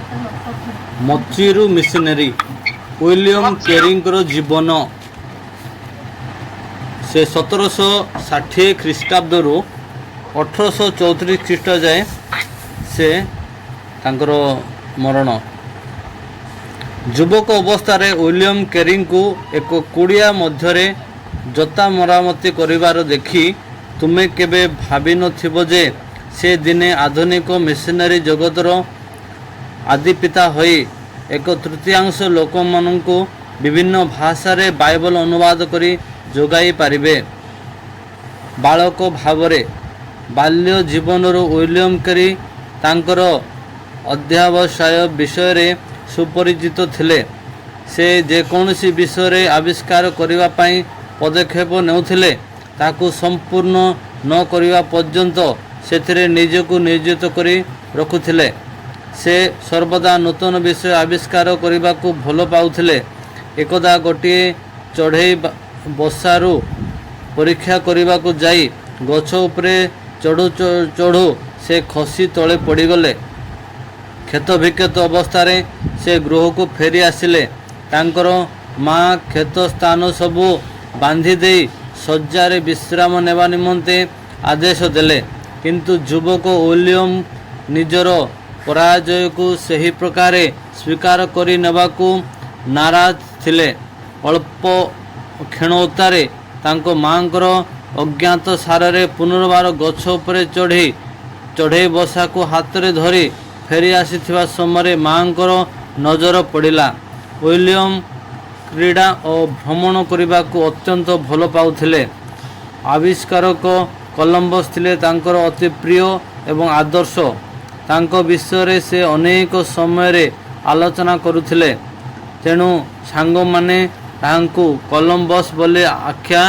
ମୋଚିରୁ missionary. William କେରିଙ୍କର ଜୀବନ। ସେ 1760 ଖ୍ରୀଷ୍ଟାବ୍ଦରୁ 1834 ଖ୍ରୀଷ୍ଟ ଯାଏ ସେ ତାଙ୍କର ମରଣ। ଯୁବକ ଅବସ୍ଥାରେ ୱିଲିୟମ କେରିଙ୍କୁ ଏକ କୁଡ଼ିଆ ମଧ୍ୟରେ ଜୋତା ମରାମତି କରିବାର ଦେଖି ତୁମେ କେବେ ଭାବିନଥିବ ଯେ ସେ ଦିନେ ଆଧୁନିକ ମିଶନାରୀ ଜଗତର ଆଦିପିତା ହୋଇ ଏକ ତୃତୀୟାଂଶ ଲୋକମାନଙ୍କୁ ବିଭିନ୍ନ ଭାଷାରେ ବାଇବଲ ଅନୁବାଦ କରି ଯୋଗାଇ ପାରିବେ। ବାଳକ ଭାବରେ ବାଲ୍ୟ ଜୀବନରୁ ୱିଲିୟମ କେରି ତାଙ୍କର ଅଧ୍ୟବସାୟ ବିଷୟରେ ସୁପରିଚିତ ଥିଲେ। ସେ ଯେକୌଣସି ବିଷୟରେ ଆବିଷ୍କାର କରିବା ପାଇଁ ପଦକ୍ଷେପ ନେଉଥିଲେ, ତାକୁ ସମ୍ପୂର୍ଣ୍ଣ ନ କରିବା ପର୍ଯ୍ୟନ୍ତ ସେଥିରେ ନିଜକୁ ନିୟୋଜିତ କରି ରଖୁଥିଲେ। ସେ ସର୍ବଦା ନୂତନ ବିଷୟ ଆବିଷ୍କାର କରିବାକୁ ଭଲ ପାଉଥିଲେ। ଏକଦା ଗୋଟିଏ ଚଢ଼େଇ ବସାରୁ ପରୀକ୍ଷା କରିବାକୁ ଯାଇ ଗଛ ଉପରେ ଚଢ଼ୁ ଚଢ଼ୁ ସେ ଖସି ତଳେ ପଡ଼ିଗଲେ। କ୍ଷତବିକ୍ଷତ ଅବସ୍ଥାରେ ସେ ଗୃହକୁ ଫେରି ଆସିଲେ। ତାଙ୍କର ମା କ୍ଷତ ସ୍ଥାନ ସବୁ ବାନ୍ଧି ଦେଇ ଶଯ୍ୟାରେ ବିଶ୍ରାମ ନେବା ନିମନ୍ତେ ଆଦେଶ ଦେଲେ। କିନ୍ତୁ ଯୁବକ ୱିଲିୟମ ନିଜର ପରାଜୟକୁ ସେହି ପ୍ରକାରେ ସ୍ୱୀକାର କରି ନେବାକୁ ନାରାଜ ଥିଲେ। ଅଳ୍ପ କ୍ଷଣ ଉତ୍ତାରେ ତାଙ୍କ ମାଙ୍କର ଅଜ୍ଞାତ ସାରରେ ପୁନର୍ବାର ଗଛ ଉପରେ ଚଢ଼ି ଚଢ଼େଇ ବସାକୁ ହାତରେ ଧରି ଫେରି ଆସିଥିବା ସମୟରେ ମାଙ୍କର ନଜର ପଡ଼ିଲା। ୱିଲିୟମ କ୍ରୀଡ଼ା ଓ ଭ୍ରମଣ କରିବାକୁ ଅତ୍ୟନ୍ତ ଭଲ ପାଉଥିଲେ। ଆବିଷ୍କାରକ କଲମ୍ବସ ଥିଲେ ତାଙ୍କର ଅତି ପ୍ରିୟ ଏବଂ ଆଦର୍ଶ। ତାଙ୍କ ବିଷୟରେ ସେ ଅନେକ ସମୟରେ ଆଲୋଚନା କରୁଥିଲେ। ତେଣୁ ସାଙ୍ଗମାନେ ତାହାଙ୍କୁ କଲମ୍ବସ ବୋଲି ଆଖ୍ୟା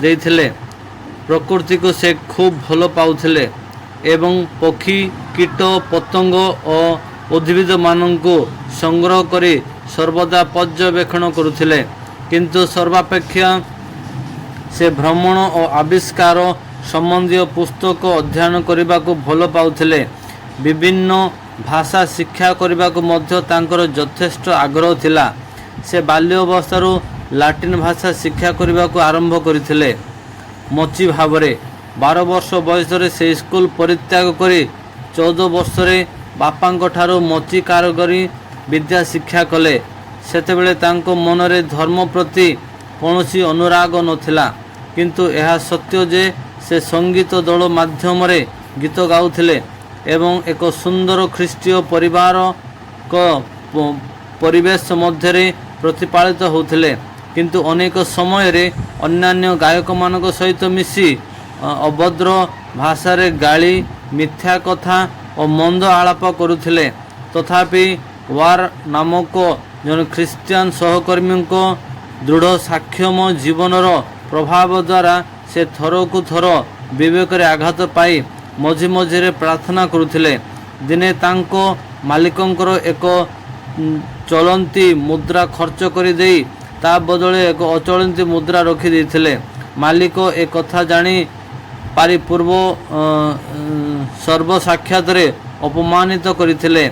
ଦେଇଥିଲେ। ପ୍ରକୃତିକୁ ସେ ଖୁବ୍ ଭଲ ପାଉଥିଲେ ଏବଂ ପକ୍ଷୀ, କୀଟ, ପତଙ୍ଗ ଓ ଉଦ୍ଭିଦମାନଙ୍କୁ ସଂଗ୍ରହ କରି ସର୍ବଦା ପର୍ଯ୍ୟବେକ୍ଷଣ କରୁଥିଲେ। କିନ୍ତୁ ସର୍ବାପେକ୍ଷା ସେ ଭ୍ରମଣ ଓ ଆବିଷ୍କାର ସମ୍ବନ୍ଧୀୟ ପୁସ୍ତକ ଅଧ୍ୟୟନ କରିବାକୁ ଭଲ ପାଉଥିଲେ। ବିଭିନ୍ନ ଭାଷା ଶିକ୍ଷା କରିବାକୁ ମଧ୍ୟ ତାଙ୍କର ଯଥେଷ୍ଟ ଆଗ୍ରହ ଥିଲା। ସେ ବାଲ୍ୟ ଅବସ୍ଥାରୁ ଲାଟିନ୍ ଭାଷା ଶିକ୍ଷା କରିବାକୁ ଆରମ୍ଭ କରିଥିଲେ। ମୋଚି ଭାବରେ 12 ବର୍ଷ ବୟସରେ ସେ ସ୍କୁଲ ପରିତ୍ୟାଗ କରି 14 ବର୍ଷରେ ବାପାଙ୍କ ଠାରୁ ମୋଚି କାରିଗରୀ ବିଦ୍ୟା ଶିକ୍ଷା କଲେ। ସେତେବେଳେ ତାଙ୍କ ମନରେ ଧର୍ମ ପ୍ରତି କୌଣସି ଅନୁରାଗ ନଥିଲା। କିନ୍ତୁ ଏହା ସତ୍ୟ ଯେ ସେ ସଙ୍ଗୀତ ଦଳ ମାଧ୍ୟମରେ ଗୀତ ଗାଉଥିଲେ ଏବଂ ଏକ ସୁନ୍ଦର ଖ୍ରୀଷ୍ଟୀୟ ପରିବାରକ ପରିବେଶ ମଧ୍ୟରେ ପ୍ରତିପାଳିତ ହେଉଥିଲେ। କିନ୍ତୁ ଅନେକ ସମୟରେ ଅନ୍ୟାନ୍ୟ ଗାୟକମାନଙ୍କ ସହିତ ମିଶି ଅଭଦ୍ର ଭାଷାରେ ଗାଳି, ମିଥ୍ୟା କଥା ଓ ମନ୍ଦ ଆଳାପ କରୁଥିଲେ। ତଥାପି ୱାର ନାମକ ଜଣେ ଖ୍ରୀଷ୍ଟିଆନ ସହକର୍ମୀଙ୍କ ଦୃଢ଼ ସାକ୍ଷ୍ୟମୟ ଜୀବନର ପ୍ରଭାବ ଦ୍ୱାରା ସେ ଥରକୁ ଥର ବିବେକରେ ଆଘାତ ପାଇ ମଝି ମଝିରେ ପ୍ରାର୍ଥନା କରୁଥିଲେ। ଦିନେ ତାଙ୍କ ମାଲିକଙ୍କର ଏକ ଚଳନ୍ତି ମୁଦ୍ରା ଖର୍ଚ୍ଚ କରିଦେଇ ତା ବଦଳରେ ଏକ ଅଚଳନ୍ତି ମୁଦ୍ରା ରଖିଦେଇଥିଲେ। ମାଲିକ ଏ କଥା ଜାଣି ପାରି ପୂର୍ବ ସର୍ବସାକ୍ଷାତରେ ଅପମାନିତ କରିଥିଲେ।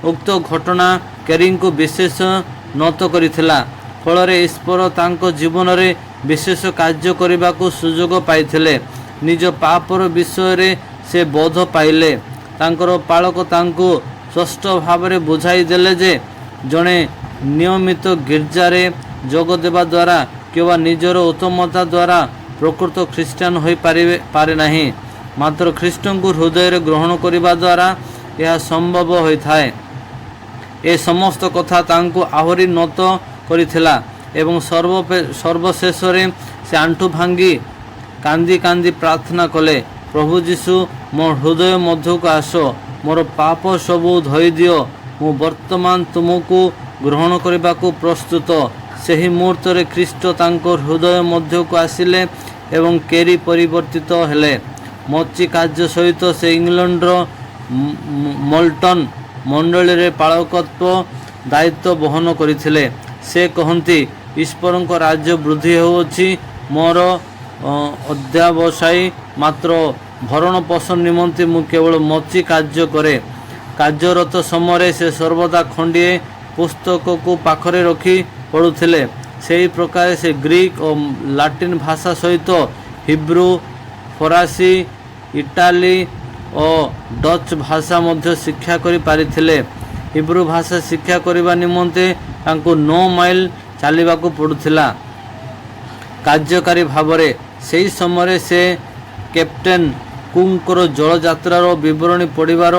ଉକ୍ତ ଘଟଣା କେରିଙ୍କୁ ବିଶେଷ ନତ କରିଥିଲା। ଫଳରେ ଈଶ୍ୱର ତାଙ୍କ ଜୀବନରେ ବିଶେଷ କାର୍ଯ୍ୟ କରିବାକୁ ସୁଯୋଗ ପାଇଥିଲେ। ନିଜ ପାପର ବିଷୟରେ ସେ ବୋଧ ପାଇଲେ। ତାଙ୍କର ପାଳକ ତାଙ୍କୁ ସ୍ପଷ୍ଟ ଭାବରେ ବୁଝାଇ ଦେଲେ ଯେ ଜଣେ ନିୟମିତ ଗିର୍ଜାରେ ଯୋଗ ଦେବା ଦ୍ୱାରା କିମ୍ବା ନିଜର ଉତ୍ତମତା ଦ୍ୱାରା ପ୍ରକୃତ ଖ୍ରୀଷ୍ଟିଆନ ହୋଇପାରିବେ ପାରେ ନାହିଁ, ମାତ୍ର ଖ୍ରୀଷ୍ଟଙ୍କୁ ହୃଦୟରେ ଗ୍ରହଣ କରିବା ଦ୍ୱାରା ଏହା ସମ୍ଭବ ହୋଇଥାଏ। ଏ ସମସ୍ତ କଥା ତାଙ୍କୁ ଆହୁରି ନତ କରିଥିଲା ଏବଂ ସର୍ବଶେଷରେ ସେ ଆଣ୍ଠୁ ଭାଙ୍ଗି କାନ୍ଦି କାନ୍ଦି ପ୍ରାର୍ଥନା କଲେ, ପ୍ରଭୁ ଯୀଶୁ, ମୋ ହୃଦୟ ମଧ୍ୟକୁ ଆସ, ମୋର ପାପ ସବୁ ଧୋଇଦିଅ, ମୁଁ ବର୍ତ୍ତମାନ ତୁମକୁ ଗ୍ରହଣ କରିବାକୁ ପ୍ରସ୍ତୁତ। ସେହି ମୁହୂର୍ତ୍ତରେ ଖ୍ରୀଷ୍ଟ ତାଙ୍କ ହୃଦୟ ମଧ୍ୟକୁ ଆସିଲେ ଏବଂ କେରି ପରିବର୍ତ୍ତିତ ହେଲେ। ମୋଚି କାର୍ଯ୍ୟ ସହିତ ସେ ଇଂଲଣ୍ଡର ମଲ୍ଟନ ମଣ୍ଡଳୀରେ ପାଳକତ୍ୱ ଦାୟିତ୍ୱ ବହନ କରିଥିଲେ। ସେ କହନ୍ତି, ଈଶ୍ୱରଙ୍କ ରାଜ୍ୟ ବୃଦ୍ଧି ହେଉଅଛି ମୋର ଅଧ୍ୟବସାୟ, ମାତ୍ର ଭରଣ ପୋଷଣ ନିମନ୍ତେ ମୁଁ କେବଳ ମୋଚି କାର୍ଯ୍ୟ କରେ। କାର୍ଯ୍ୟରତ ସମୟରେ ସେ ସର୍ବଦା ଖଣ୍ଡିଏ ପୁସ୍ତକକୁ ପାଖରେ ରଖି ପଢ଼ୁଥିଲେ। ସେହି ପ୍ରକାରେ ସେ ଗ୍ରୀକ୍ ଓ ଲାଟିନ୍ ଭାଷା ସହିତ ହିବ୍ରୁ, ଫରାସୀ, ଇଟାଲୀ ଓ ଡଚ୍ ଭାଷା ମଧ୍ୟ ଶିକ୍ଷା କରି ପାରିଥିଲେ। ହିବ୍ରୁ ଭାଷା ଶିକ୍ଷା କରିବା ନିମନ୍ତେ ତାଙ୍କୁ 9 ମାଇଲ ଚାଲିବାକୁ ପଡୁଥିଲା। କାର୍ଯ୍ୟକାରୀ ଭାବରେ ସେହି ସମୟରେ ସେ କ୍ୟାପ୍ଟେନ୍ କୁକ୍‌ଙ୍କର ଜଳଯାତ୍ରାର ବିବରଣୀ ପଢ଼ିବାର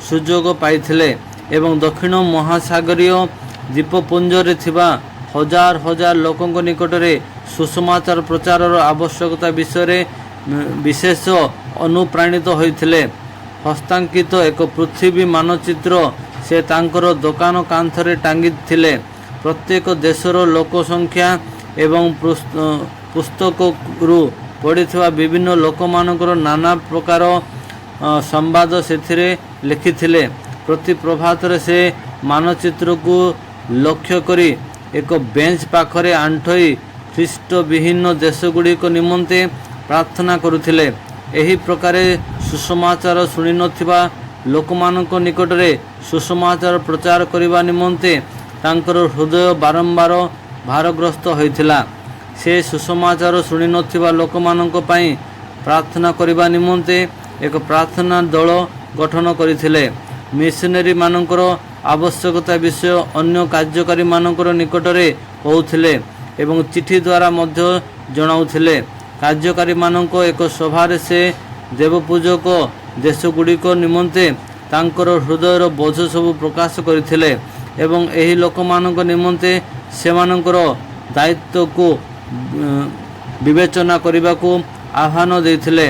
ସୁଯୋଗ ପାଇଥିଲେ ଏବଂ ଦକ୍ଷିଣ ମହାସାଗରୀୟ ଦ୍ୱୀପପୁଞ୍ଜରେ ଥିବା ହଜାର ହଜାର ଲୋକଙ୍କ ନିକଟରେ ସୁସମାଚାର ପ୍ରଚାରର ଆବଶ୍ୟକତା ବିଷୟରେ ବିଶେଷ ଅନୁପ୍ରାଣିତ ହୋଇଥିଲେ। ହସ୍ତାଙ୍କିତ ଏକ ପୃଥିବୀ ମାନଚିତ୍ର ସେ ତାଙ୍କର ଦୋକାନ କାନ୍ଥରେ ଟାଙ୍ଗିଥିଲେ। ପ୍ରତ୍ୟେକ ଦେଶର ଲୋକସଂଖ୍ୟା ଏବଂ ପୁସ୍ତକରୁ ପଢ଼ିଥିବା ବିଭିନ୍ନ ଲୋକମାନଙ୍କର ନାନା ପ୍ରକାର ସମ୍ବାଦ ସେଥିରେ ଲେଖିଥିଲେ। ପ୍ରତି ପ୍ରଭାତରେ ସେ ମାନଚିତ୍ରକୁ ଲକ୍ଷ୍ୟ କରି ଏକ ବେଞ୍ଚ ପାଖରେ ଆଣ୍ଠୋଇ ଖ୍ରୀଷ୍ଟବିହୀନ ଦେଶଗୁଡ଼ିକ ନିମନ୍ତେ ପ୍ରାର୍ଥନା କରୁଥିଲେ। ଏହି ପ୍ରକାରେ ସୁସମାଚାର ଶୁଣିନଥିବା ଲୋକମାନଙ୍କ ନିକଟରେ ସୁସମାଚାର ପ୍ରଚାର କରିବା ନିମନ୍ତେ ତାଙ୍କର ହୃଦୟ ବାରମ୍ବାର ଭାରଗ୍ରସ୍ତ ହୋଇଥିଲା। ସେ ସୁସମାଚାର ଶୁଣିନଥିବା ଲୋକମାନଙ୍କ ପାଇଁ ପ୍ରାର୍ଥନା କରିବା ନିମନ୍ତେ ଏକ ପ୍ରାର୍ଥନା ଦଳ ଗଠନ କରିଥିଲେ। ମିଶନାରୀମାନଙ୍କର ଆବଶ୍ୟକତା ବିଷୟ ଅନ୍ୟ କାର୍ଯ୍ୟକାରୀମାନଙ୍କର ନିକଟରେ କହୁଥିଲେ ଏବଂ ଚିଠି ଦ୍ୱାରା ମଧ୍ୟ ଜଣାଉଥିଲେ। କାର୍ଯ୍ୟକାରୀମାନଙ୍କ ଏକ ସଭାରେ ସେ ଦେବପୂଜକ ଦେଶଗୁଡ଼ିକ ନିମନ୍ତେ ତାଙ୍କର ହୃଦୟର ବୋଝ ସବୁ ପ୍ରକାଶ କରିଥିଲେ ଏବଂ ଏହି ଲୋକମାନଙ୍କ ନିମନ୍ତେ ସେମାନଙ୍କର ଦାୟିତ୍ୱକୁ ବିବେଚନା କରିବାକୁ ଆହ୍ୱାନ ଦେଇଥିଲେ।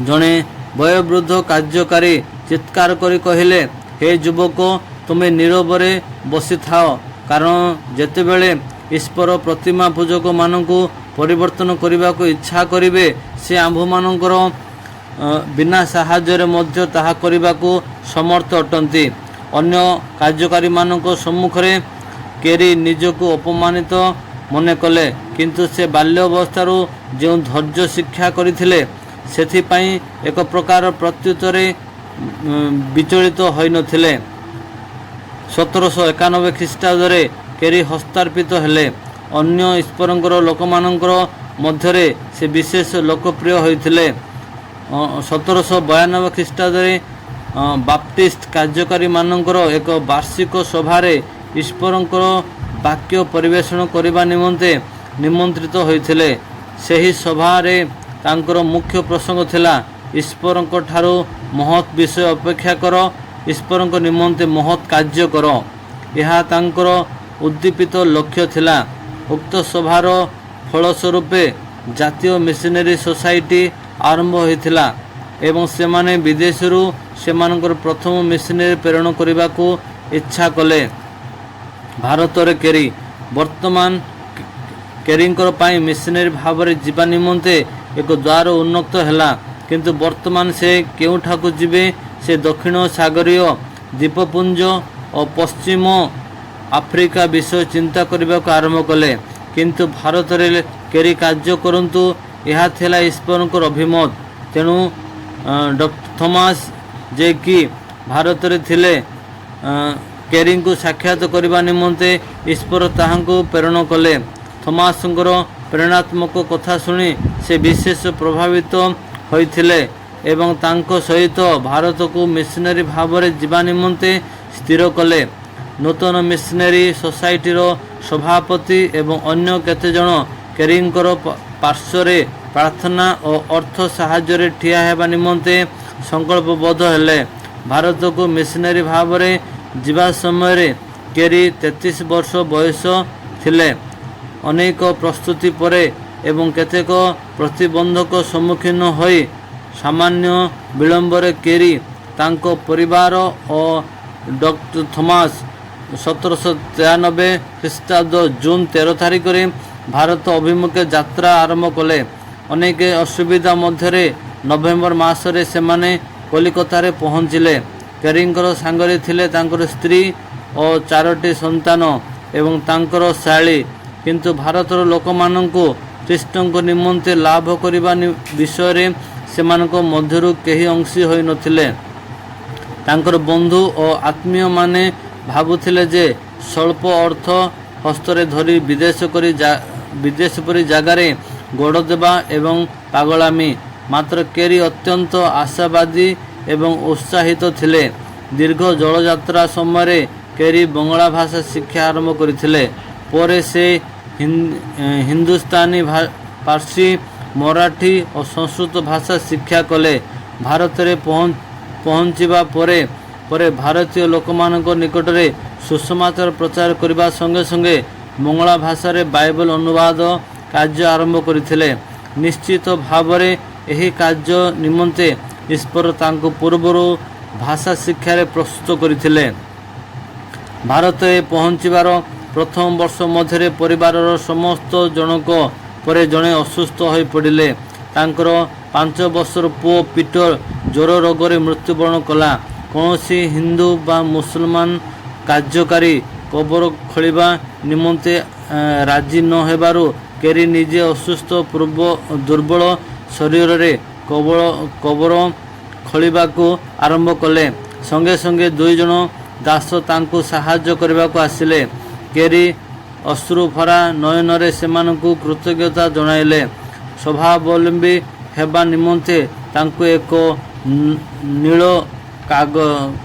ଜଣେ ବୟୋବୃଦ୍ଧ କାର୍ଯ୍ୟକାରୀ ଚିତ୍କାର କରି କହିଲେ, "ହେ ଯୁବକ, ତୁମେ ନୀରବରେ ବସିଥାଅ, କାରଣ ଯେତେବେଳେ ଈଶ୍ୱର ପ୍ରତିମା ପୂଜକମାନଙ୍କୁ ପରିବର୍ତ୍ତନ କରିବାକୁ ଇଚ୍ଛା କରିବେ, ସେ ଆମ୍ଭମାନଙ୍କର ବିନା ସାହାଯ୍ୟରେ ମଧ୍ୟ ତାହା କରିବାକୁ ସମର୍ଥ ଅଟନ୍ତି।" ଅନ୍ୟ କାର୍ଯ୍ୟକାରୀମାନଙ୍କ ସମ୍ମୁଖରେ କେରି ନିଜକୁ ଅପମାନିତ ମନେ କଲେ, କିନ୍ତୁ ସେ ବାଲ୍ୟାବସ୍ଥାରୁ ଯେଉଁ ଧୈର୍ଯ୍ୟ ଶିକ୍ଷା କରିଥିଲେ, ସେଥିପାଇଁ ଏକ ପ୍ରକାର ପ୍ରତ୍ୟୁତ୍ତରେ ବିଚଳିତ ହୋଇନଥିଲେ। 1791 ଖ୍ରୀଷ୍ଟାବ୍ଦରେ କେରି ହସ୍ତାର୍ପିତ ହେଲେ। ଅନ୍ୟ ଈଶ୍ୱରଙ୍କର ଲୋକମାନଙ୍କର ମଧ୍ୟରେ ସେ ବିଶେଷ ଲୋକପ୍ରିୟ ହୋଇଥିଲେ। 1792 ଖ୍ରୀଷ୍ଟାବ୍ଦରେ ବାପ୍ଟିଷ୍ଟ କାର୍ଯ୍ୟକାରୀମାନଙ୍କର ଏକ ବାର୍ଷିକ ସଭାରେ ଈଶ୍ୱରଙ୍କର ବାକ୍ୟ ପରିବେଷଣ କରିବା ନିମନ୍ତେ ନିମନ୍ତ୍ରିତ ହୋଇଥିଲେ। ସେହି ସଭାରେ ତାଙ୍କର ମୁଖ୍ୟ ପ୍ରସଙ୍ଗ ଥିଲା, "ଈଶ୍ୱରଙ୍କ ଠାରୁ ମହତ୍ ବିଷୟ ଅପେକ୍ଷା କର, ଈଶ୍ୱରଙ୍କ ନିମନ୍ତେ ମହତ୍ କାର୍ଯ୍ୟ କର।" ଏହା ତାଙ୍କର ଉଦ୍ଦୀପିତ ଲକ୍ଷ୍ୟ ଥିଲା। ଉକ୍ତ ସଭାର ଫଳସ୍ୱରୂପେ ଜାତୀୟ ମିଶନାରୀ ସୋସାଇଟି ଆରମ୍ଭ ହୋଇଥିଲା ଏବଂ ସେମାନେ ବିଦେଶରୁ ସେମାନଙ୍କର ପ୍ରଥମ ମିଶନାରୀ ପ୍ରେରଣ କରିବାକୁ ଇଚ୍ଛା କଲେ। ଭାରତରେ କେରି। ବର୍ତ୍ତମାନ କେରିଙ୍କର ପାଇଁ ମିଶନାରୀ ଭାବରେ ଯିବା ନିମନ୍ତେ ଏକ ଦ୍ୱାର ଉନ୍ମୁକ୍ତ ହେଲା। କିନ୍ତୁ ବର୍ତ୍ତମାନ ସେ କେଉଁଠାକୁ ଯିବେ? ସେ ଦକ୍ଷିଣ ସାଗରୀୟ ଦ୍ୱୀପପୁଞ୍ଜ ଓ ପଶ୍ଚିମ ଆଫ୍ରିକା ବିଷୟ ଚିନ୍ତା କରିବାକୁ ଆରମ୍ଭ କଲେ। କିନ୍ତୁ ଭାରତରେ କେରି କାର୍ଯ୍ୟ କରନ୍ତୁ, ଏହା ଥିଲା ଈଶ୍ୱରଙ୍କର ଅଭିମତ। ତେଣୁ ଡକ୍ଟର ଥମାସ, ଯେ କି ଭାରତରେ ଥିଲେ, କେରିଙ୍କୁ ସାକ୍ଷାତ କରିବା ନିମନ୍ତେ ଈଶ୍ୱର ତାହାଙ୍କୁ ପ୍ରେରଣ କଲେ। ଥମାସଙ୍କର ପ୍ରେରଣାତ୍ମକ କଥା ଶୁଣି ସେ ବିଶେଷ ପ୍ରଭାବିତ ହୋଇଥିଲେ ଏବଂ ତାଙ୍କ ସହିତ ଭାରତକୁ ମିଶନାରୀ ଭାବରେ ଯିବା ନିମନ୍ତେ ସ୍ଥିର କଲେ। ନୂତନ ମିଶନାରୀ ସୋସାଇଟିର ସଭାପତି ଏବଂ ଅନ୍ୟ କେତେଜଣ କେରିଙ୍କର ପାର୍ଶ୍ୱରେ ପ୍ରାର୍ଥନା ଓ ଅର୍ଥ ସାହାଯ୍ୟରେ ଠିଆ ହେବା ନିମନ୍ତେ ସଂକଳ୍ପବଦ୍ଧ ହେଲେ। ଭାରତକୁ ମିଶନାରୀ ଭାବରେ ଯିବା ସମୟରେ କେରି 33 ବର୍ଷ ବୟସ ଥିଲେ। ଅନେକ ପ୍ରସ୍ତୁତି ପରେ ଏବଂ କେତେକ ପ୍ରତିବନ୍ଧକ ସମ୍ମୁଖୀନ ହୋଇ ସାମାନ୍ୟ ବିଳମ୍ବରେ କେରି, ତାଙ୍କ ପରିବାର ଓ ଡକ୍ଟର ଥମାସ 1793 ଖ୍ରୀଷ୍ଟାବ୍ଦ ଜୁନ୍ 13 ତାରିଖରେ ଭାରତ ଅଭିମୁଖେ ଯାତ୍ରା ଆରମ୍ଭ କଲେ। ଅନେକ ଅସୁବିଧା ମଧ୍ୟରେ ନଭେମ୍ବର ମାସରେ ସେମାନେ କଲିକତାରେ ପହଞ୍ଚିଲେ। କେରିଙ୍କର ସାଙ୍ଗରେ ଥିଲେ ତାଙ୍କର ସ୍ତ୍ରୀ ଓ ଚାରୋଟି ସନ୍ତାନ ଏବଂ ତାଙ୍କର ଶାଳୀ। କିନ୍ତୁ ଭାରତର ଲୋକମାନଙ୍କୁ ଖ୍ରୀଷ୍ଟଙ୍କ ନିମନ୍ତେ ଲାଭ କରିବା ବିଷୟରେ ସେମାନଙ୍କ ମଧ୍ୟରୁ କେହି ଅଂଶୀ ହୋଇନଥିଲେ। ତାଙ୍କର ବନ୍ଧୁ ଓ ଆତ୍ମୀୟମାନେ ଭାବୁଥିଲେ ଯେ ସ୍ୱଳ୍ପ ଅର୍ଥ ହସ୍ତରେ ଧରି ବିଦେଶ ପରି ଜାଗାରେ ଗୋଡ଼ ଦେବା ଏକ ପାଗଳାମି। ମାତ୍ର କେରି ଅତ୍ୟନ୍ତ ଆଶାବାଦୀ ଏବଂ ଉତ୍ସାହିତ ଥିଲେ। ଦୀର୍ଘ ଜଳଯାତ୍ରା ସମୟରେ କେରି ବଙ୍ଗଳା ଭାଷା ଶିକ୍ଷା ଆରମ୍ଭ କରିଥିଲେ। ପରେ ସେ ହିନ୍ଦୁସ୍ତାନୀ, ପାର୍ସୀ, ମରାଠୀ ଓ ସଂସ୍କୃତ ଭାଷା ଶିକ୍ଷା କଲେ। ଭାରତରେ ପହଞ୍ଚିବା ପରେ ପରେ ଭାରତୀୟ ଲୋକମାନଙ୍କ ନିକଟରେ ସୁସମାଚାର ପ୍ରଚାର କରିବା ସଙ୍ଗେ ସଙ୍ଗେ ବଙ୍ଗଳା ଭାଷାରେ ବାଇବେଲ ଅନୁବାଦ କାର୍ଯ୍ୟ ଆରମ୍ଭ କରିଥିଲେ। ନିଶ୍ଚିତ ଭାବରେ ଏହି କାର୍ଯ୍ୟ ନିମନ୍ତେ ଈଶ୍ୱର ତାଙ୍କୁ ପୂର୍ବରୁ ଭାଷା ଶିକ୍ଷାରେ ପ୍ରସ୍ତୁତ କରିଥିଲେ। ଭାରତରେ ପହଞ୍ଚିବାର ପ୍ରଥମ ବର୍ଷ ମଧ୍ୟରେ ପରିବାରର ସମସ୍ତ ଜଣକ ପରେ ଜଣେ ଅସୁସ୍ଥ ହୋଇପଡ଼ିଲେ। ତାଙ୍କର 5 ବର୍ଷର ପୁଅ ପିଟର ଜ୍ୱର ରୋଗରେ ମୃତ୍ୟୁବରଣ କଲା। କୌଣସି ହିନ୍ଦୁ ବା ମୁସଲମାନ କାର୍ଯ୍ୟକାରୀ କବର ଖୋଳିବା ନିମନ୍ତେ ରାଜି ନ ହେବାରୁ କେରି ନିଜେ ଅସୁସ୍ଥ ପୂର୍ବ ଦୁର୍ବଳ ଶରୀରରେ କବର ଖୋଳିବାକୁ ଆରମ୍ଭ କଲେ। ସଙ୍ଗେ ସଙ୍ଗେ ଦୁଇଜଣ ଦାସ ତାଙ୍କୁ ସାହାଯ୍ୟ କରିବାକୁ ଆସିଲେ। କେରି ଅଶ୍ରୁଭରା ନୟନରେ ସେମାନଙ୍କୁ କୃତଜ୍ଞତା ଜଣାଇଲେ। ସ୍ୱାବଲମ୍ବୀ ହେବା ନିମନ୍ତେ ତାଙ୍କୁ ଏକ ନୀଳ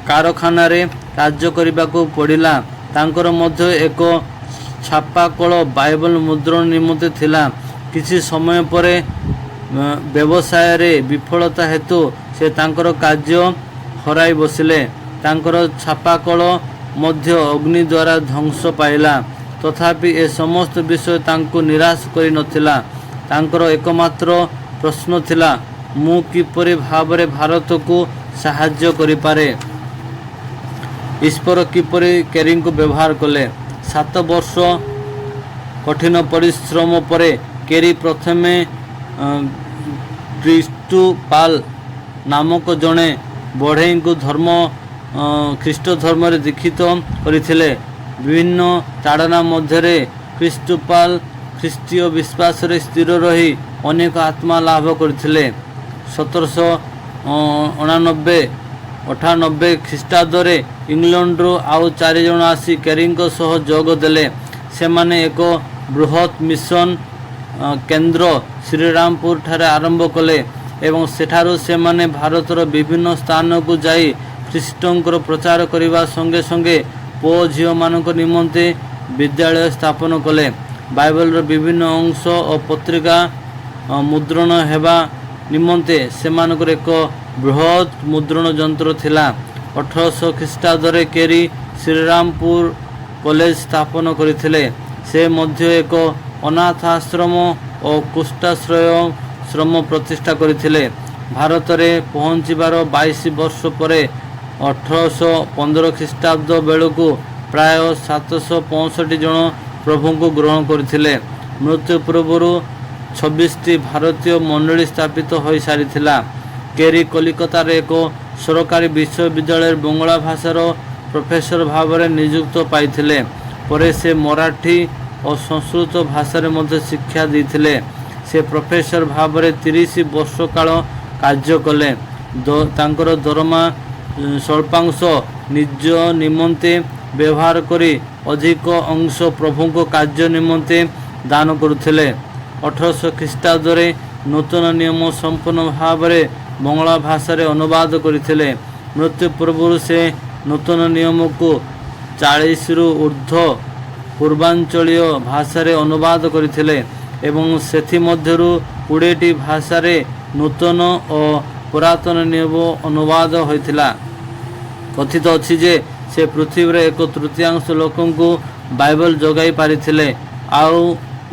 କାରଖାନାରେ କାର୍ଯ୍ୟ କରିବାକୁ ପଡ଼ିଲା। ତାଙ୍କର ମଧ୍ୟ ଏକ ଛାପାକଳ ବାଇବେଲ ମୁଦ୍ରଣ ନିମନ୍ତେ ଥିଲା। କିଛି ସମୟ ପରେ ବ୍ୟବସାୟରେ ବିଫଳତା ହେତୁ ସେ ତାଙ୍କର କାର୍ଯ୍ୟ ହରାଇ ବସିଲେ। ତାଙ୍କର ଛାପାକଳ ମଧ୍ୟ ଅଗ୍ନି ଦ୍ୱାରା ଧ୍ୱଂସ ପାଇଲା। ତଥାପି ଏ ସମସ୍ତ ବିଷୟ ତାଙ୍କୁ ନିରାଶ କରିନଥିଲା। ତାଙ୍କର ଏକମାତ୍ର ପ୍ରଶ୍ନ ଥିଲା, ମୁଁ କିପରି ଭାବରେ ଭାରତକୁ ସାହାଯ୍ୟ କରିପାରେ? ଈଶ୍ୱର କିପରି କେରିଙ୍କୁ ବ୍ୟବହାର କଲେ? 7 ବର୍ଷ କଠିନ ପରିଶ୍ରମ ପରେ କେରି ପ୍ରଥମେ ଖ୍ରୀଷ୍ଟୁପାଲ ନାମକ ଜଣେ ବଢ଼େଇଙ୍କୁ ଖ୍ରୀଷ୍ଟ ଧର୍ମରେ ଦୀକ୍ଷିତ କରିଥିଲେ। ବିଭିନ୍ନ ତାଡ଼ନା ମଧ୍ୟରେ ଖ୍ରୀଷ୍ଟୁପାଲ ଖ୍ରୀଷ୍ଟୀୟ ବିଶ୍ୱାସରେ ସ୍ଥିର ରହି ଅନେକ ଆତ୍ମା ଲାଭ କରିଥିଲେ। 1798 ଖ୍ରୀଷ୍ଟାବ୍ଦରେ ଇଂଲଣ୍ଡରୁ ଆଉ ଚାରିଜଣ ଆସି କେରିଙ୍କ ସହ ଯୋଗ ଦେଲେ। ସେମାନେ ଏକ ବୃହତ୍ ମିଶନ କେନ୍ଦ୍ର ଶ୍ରୀରାମପୁରଠାରେ ଆରମ୍ଭ କଲେ ଏବଂ ସେଠାରୁ ସେମାନେ ଭାରତର ବିଭିନ୍ନ ସ୍ଥାନକୁ ଯାଇ ଖ୍ରୀଷ୍ଟଙ୍କର ପ୍ରଚାର କରିବା ସଙ୍ଗେ ସଙ୍ଗେ ପୁଅ ଝିଅମାନଙ୍କ ନିମନ୍ତେ ବିଦ୍ୟାଳୟ ସ୍ଥାପନ କଲେ। ବାଇବେଲର ବିଭିନ୍ନ ଅଂଶ ଓ ପତ୍ରିକା ମୁଦ୍ରଣ ହେବା ନିମନ୍ତେ ସେମାନଙ୍କର ଏକ ବୃହତ୍ ମୁଦ୍ରଣ ଯନ୍ତ୍ର ଥିଲା। 1800 ଖ୍ରୀଷ୍ଟାବ୍ଦରେ କେରି ଶ୍ରୀରାମପୁର କଲେଜ ସ୍ଥାପନ କରିଥିଲେ। ସେ ମଧ୍ୟ ଏକ ଅନାଥ ଆଶ୍ରମ ଓ କୁଷ୍ଠାଶ୍ରୟ ଶ୍ରମ ପ୍ରତିଷ୍ଠା କରିଥିଲେ। ଭାରତରେ ପହଞ୍ଚିବାର 22 ବର୍ଷ ପରେ 1815 ଖ୍ରୀଷ୍ଟାବ୍ଦ ବେଳକୁ ପ୍ରାୟ 765 ଜଣ ପ୍ରଭୁଙ୍କୁ ଗ୍ରହଣ କରିଥିଲେ। ମୃତ୍ୟୁ ପୂର୍ବରୁ 26ଟି ଭାରତୀୟ ମଣ୍ଡଳୀ ସ୍ଥାପିତ ହୋଇସାରିଥିଲା। କେରି କଲିକତାର ଏକ ସରକାରୀ ବିଶ୍ୱବିଦ୍ୟାଳୟରେ ବଙ୍ଗଳା ଭାଷାର ପ୍ରଫେସର ଭାବରେ ନିଯୁକ୍ତ ପାଇଥିଲେ। ପରେ ସେ ମରାଠୀ ଓ ସଂସ୍କୃତ ଭାଷାରେ ମଧ୍ୟ ଶିକ୍ଷା ଦେଇଥିଲେ। ସେ ପ୍ରଫେସର ଭାବରେ 30 ବର୍ଷ କାଳ କାର୍ଯ୍ୟ କଲେ। ତାଙ୍କର ଦରମା ସ୍ୱଳ୍ପାଂଶ ନିଜ ନିମନ୍ତେ ବ୍ୟବହାର କରି ଅଧିକ ଅଂଶ ପ୍ରଭୁଙ୍କ କାର୍ଯ୍ୟ ନିମନ୍ତେ ଦାନ କରୁଥିଲେ। 1800 ଖ୍ରୀଷ୍ଟାବ୍ଦରେ ନୂତନ ନିୟମ ସମ୍ପୂର୍ଣ୍ଣ ଭାବରେ ବଙ୍ଗଳା ଭାଷାରେ ଅନୁବାଦ କରିଥିଲେ। ମୃତ୍ୟୁ ପୂର୍ବରୁ ସେ ନୂତନ ନିୟମକୁ 40ରୁ ଉର୍ଦ୍ଧ୍ୱ ପୂର୍ବାଞ୍ଚଳୀୟ ଭାଷାରେ ଅନୁବାଦ କରିଥିଲେ ଏବଂ ସେଥିମଧ୍ୟରୁ 20ଟି ଭାଷାରେ ନୂତନ ଓ ପୁରାତନ ନିୟମ ଅନୁବାଦ ହୋଇଥିଲା। କଥିତ ଅଛି ଯେ ସେ ପୃଥିବୀର ଏକ ତୃତୀୟାଂଶ ଲୋକଙ୍କୁ ବାଇବେଲ ଯୋଗାଇ ପାରିଥିଲେ। ଆଉ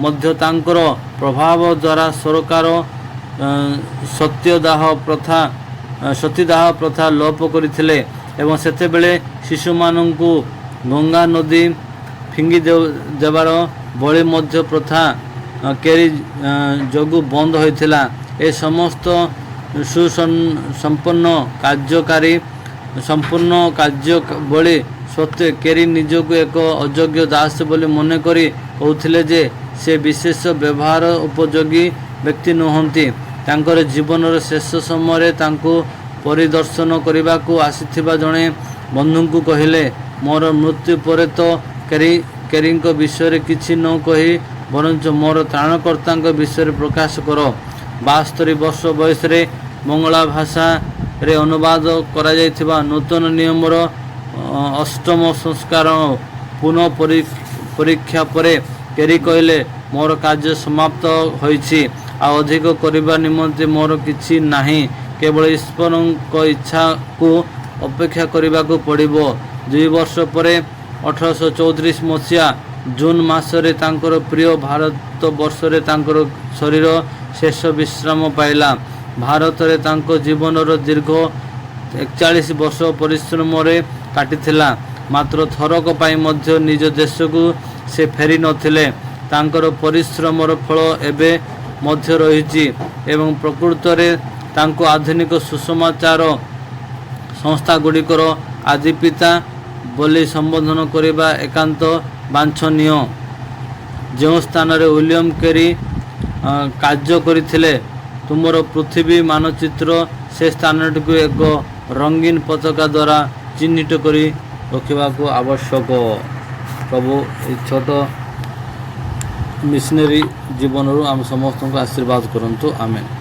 ମଧ୍ୟ ତାଙ୍କର ପ୍ରଭାବ ଦ୍ୱାରା ସରକାର ସତୀଦାହ ପ୍ରଥା ଲୋପ କରିଥିଲେ ଏବଂ ସେତେବେଳେ ଶିଶୁମାନଙ୍କୁ ଗଙ୍ଗା ନଦୀ ଫିଙ୍ଗି ଦେବାର ବଳି ମଧ୍ୟ ପ୍ରଥା କେରି ଯୋଗୁଁ ବନ୍ଦ ହୋଇଥିଲା। ଏ ସମସ୍ତ ସୁସମ୍ପନ୍ନ କାର୍ଯ୍ୟକାରୀ ସମ୍ପୂର୍ଣ୍ଣ କାର୍ଯ୍ୟାବଳୀ ସତ୍ତ୍ୱେ କେରି ନିଜକୁ ଏକ ଅଯୋଗ୍ୟ ଦାସ ବୋଲି ମନେ କରି କହୁଥିଲେ ଯେ ସେ ବିଶେଷ ବ୍ୟବହାର ଉପଯୋଗୀ ବ୍ୟକ୍ତି ନୁହନ୍ତି। ତାଙ୍କର ଜୀବନର ଶେଷ ସମୟରେ ତାଙ୍କୁ ପରିଦର୍ଶନ କରିବାକୁ ଆସିଥିବା ଜଣେ ବନ୍ଧୁଙ୍କୁ କହିଲେ, "ମୋର ମୃତ୍ୟୁ ପରେ ତ କେରିଙ୍କ ବିଷୟରେ କିଛି ନ କହି ବରଞ୍ଚ ମୋର ତ୍ରାଣକର୍ତ୍ତାଙ୍କ ବିଷୟରେ ପ୍ରକାଶ କର।" 72 ବର୍ଷ ବୟସରେ ବଙ୍ଗଳା ଭାଷାରେ ଅନୁବାଦ କରାଯାଇଥିବା ନୂତନ ନିୟମର ଅଷ୍ଟମ ସଂସ୍କରଣ ପୁନଃ ପରୀକ୍ଷା ପରେ କେରି କହିଲେ, "ମୋର କାର୍ଯ୍ୟ ସମାପ୍ତ ହୋଇଛି। ଆଉ ଅଧିକ କରିବା ନିମନ୍ତେ ମୋର କିଛି ନାହିଁ। କେବଳ ଈଶ୍ୱରଙ୍କ ଇଚ୍ଛାକୁ ଅପେକ୍ଷା କରିବାକୁ ପଡ଼ିବ।" 2 ବର୍ଷ ପରେ 1834 ମସିହା ଜୁନ୍ ମାସରେ ତାଙ୍କର ପ୍ରିୟ ଭାରତ ବର୍ଷରେ ତାଙ୍କର ଶରୀର ଶେଷ ବିଶ୍ରାମ ପାଇଲା। ଭାରତରେ ତାଙ୍କ ଜୀବନର ଦୀର୍ଘ 41 ବର୍ଷ ପରିଶ୍ରମରେ କାଟିଥିଲା। ମାତ୍ର ଥରକ ପାଇଁ ମଧ୍ୟ ନିଜ ଦେଶକୁ ସେ ଫେରି ନଥିଲେ। ତାଙ୍କର ପରିଶ୍ରମର ଫଳ ଏବେ ମଧ୍ୟ ରହିଛି ଏବଂ ପ୍ରକୃତରେ ତାଙ୍କୁ ଆଧୁନିକ ସୁସମାଚାର ସଂସ୍ଥାଗୁଡ଼ିକର ଆଦିପିତା ବୋଲି ସମ୍ବୋଧନ କରିବା ଏକାନ୍ତ ବାଞ୍ଛନୀୟ। ଯେଉଁ ସ୍ଥାନରେ ୱିଲିୟମ କେରି କାର୍ଯ୍ୟ କରିଥିଲେ, ତୁମର ପୃଥିବୀ ମାନଚିତ୍ର ସେ ସ୍ଥାନଟିକୁ ଏକ ରଙ୍ଗୀନ ପତାକା ଦ୍ୱାରା ଚିହ୍ନିତ କରି ରଖିବାକୁ ଆବଶ୍ୟକ। ପ୍ରଭୁ ଏହି ଛୋଟ ମିଶନାରୀ ଜୀବନରୁ ଆମ ସମସ୍ତଙ୍କୁ ଆଶୀର୍ବାଦ କରନ୍ତୁ। ଆମେନ୍।